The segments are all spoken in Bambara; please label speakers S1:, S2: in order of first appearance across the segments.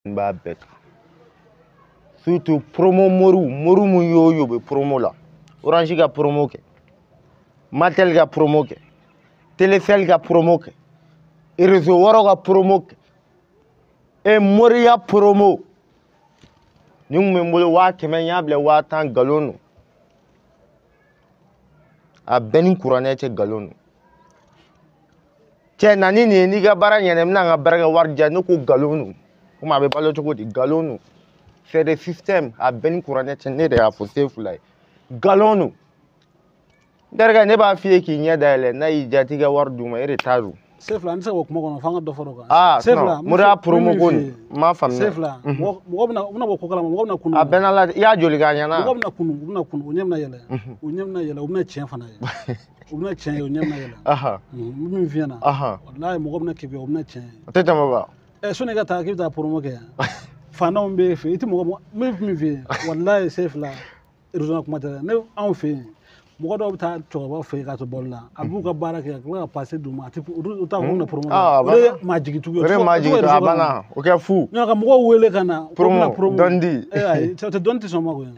S1: B'a bɛɛ kan, surtout promo moriw, mori mun y'o y'o bɛ promo la. Orange ka promo kɛ, Matel ka promo kɛ, Telecel ka promo kɛ, réseau wɛrɛw ka promo kɛ. E moriya promo nin kun bɛ n bolo 100 000, n y'a bila 10 000. Nkalon don, a bɛɛ ni kuranɛ cɛ, nkalon don. Cɛ, na ni nin ye, n'i ka baara ɲɛna, i bɛna n ka baarakɛ wari di yan. Ne ko nkalon don. Komi a bɛ balo cogo di? Nkalon don, c'est des systèmes. A bɛɛ ni kuranɛ cɛ, ne de y'a fɔ Sefula ye, nkalon don. N terikɛ, ne b'a f'i ye k'i ɲɛ dayɛlɛ, n'a y'i diya, t'i ka wari d'u ma, e de ta don.
S2: Sefula, an tɛ se ka bɔ kuma kɔnɔ f'an ka dɔ fɔ o kan.
S1: Ah.
S2: Sefula.
S1: Non, moriya promo ko nin, n m'a faamuya.
S2: Sefula, mɔgɔ bɛna, u bɛna bɔ ko kalama, mɔgɔ bɛna kunu.
S1: A bɛɛ n'Ala, i y'a joli k'a ɲɛna.
S2: Mɔgɔ bɛna kunu, u bɛna kunu, u ɲɛ bɛna yɛlɛ, u ɲɛ bɛna yɛlɛ, u bɛna tiɲɛ fana ye, u bɛna tiɲɛ ye, u ɲɛ bɛna yɛlɛ. N bɛ min f'i ɲɛna, walayi, mɔgɔ bɛna keguya, u bɛna tiɲɛ ye.
S1: O tɛ tɛmɛ o kan.
S2: Ɛ, sɔnni i ka taa k'i bɛ taa promo kɛ yan, faantanw bɛ fɛ, i tɛ mɔgɔ, n bɛ min f'i ye, walayi, Sefula, réseau kuma tɛ dɛ. Ne, anw fɛ yen, mɔgɔ dɔw bɛ taa cɛkɔrɔba fɛ yen k'a to balo la, a b'u ka baara kɛ ka tila ka pase d'u ma, a tɛ olu t'a fɔ k'u bɛna promo kɛ.
S1: Ah, a
S2: O de ye
S1: banna.
S2: maa jigitugu ye.
S1: O de ye maa jigin, a banna, o kɛ fu.
S2: Ɲɔ ka mɔgɔw wele ka na ko bɛna
S1: Promo
S2: promo.
S1: dɔn di.
S2: Eh, ayi, o tɛ dɔnni tɛ sɔn ma koyi,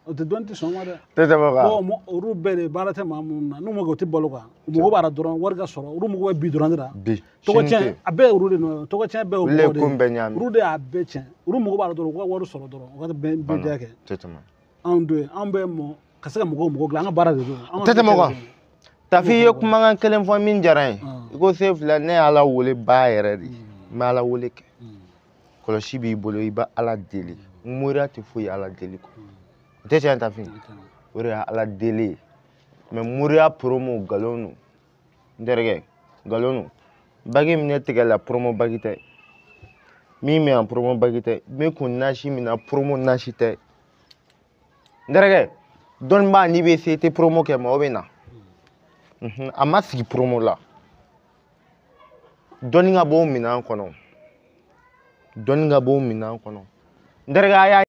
S2: o tɛ dɔnni tɛ sɔn ma dɛ.
S1: Tɛ tɛmɛ o kan.
S2: Bon, olu bɛɛ de baara tɛ maa minnu na, n'u ma kɛ u tɛ balo kan, u mago b'a la dɔrɔn wari ka sɔrɔ, olu mago bɛ bi dɔrɔn de la.
S1: Bi
S2: Tɔgɔ
S1: sini
S2: tiɲɛ
S1: tɛ.
S2: A bɛɛ ye olu de nɔ ye, tɔgɔ tiɲɛ bɛɛ ye o
S1: Olu de ye
S2: mɔgɔw de
S1: ko
S2: ye.
S1: in bɛɛ ɲagami.
S2: Olu de y'a bɛɛ tiɲɛ, olu mago b'a la dɔrɔn u ka wari sɔrɔ dɔrɔn, u ka bɛn
S1: Banna.
S2: diya kɛ.
S1: Tɛ tɛmɛ.
S2: Anw don yen, anw bɛ mɔ ka se ka mɔgɔw mɔgɔ dilan, an ka baara de don. An ka
S1: Tɛ tɛmɛ o
S2: métier
S1: kan.
S2: de don.
S1: Tafi, i ye kumakan kelen fɔ min diyara n ye. I ko Sefula, ne ye Ala wele ba yɛrɛ de, n bɛ Ala wele kɛ. Kɔlɔsi b'i bolo, i bɛ Ala deli. Moriya tɛ foyi ye Ala deli kɔ. O tɛ tiɲɛ, Tafi? O de ye Ala deli ye. Mais moriya promo, nkalon don. N terikɛ, nkalon don. Bague min ne tigɛ la, promo bague tɛ. Min bɛ yan, promo bague tɛ. N bɛ kun nasi min na, promo nasi tɛ. N terikɛ, dɔnnibaa, n'i bɛ se, i tɛ promo kɛ, mɔgɔ bɛ na. A ma sigi promo la. Dɔnni ka bɔ o minɛn kɔnɔ, dɔnni ka bɔ o minɛn kɔnɔ. N terikɛ, a y'a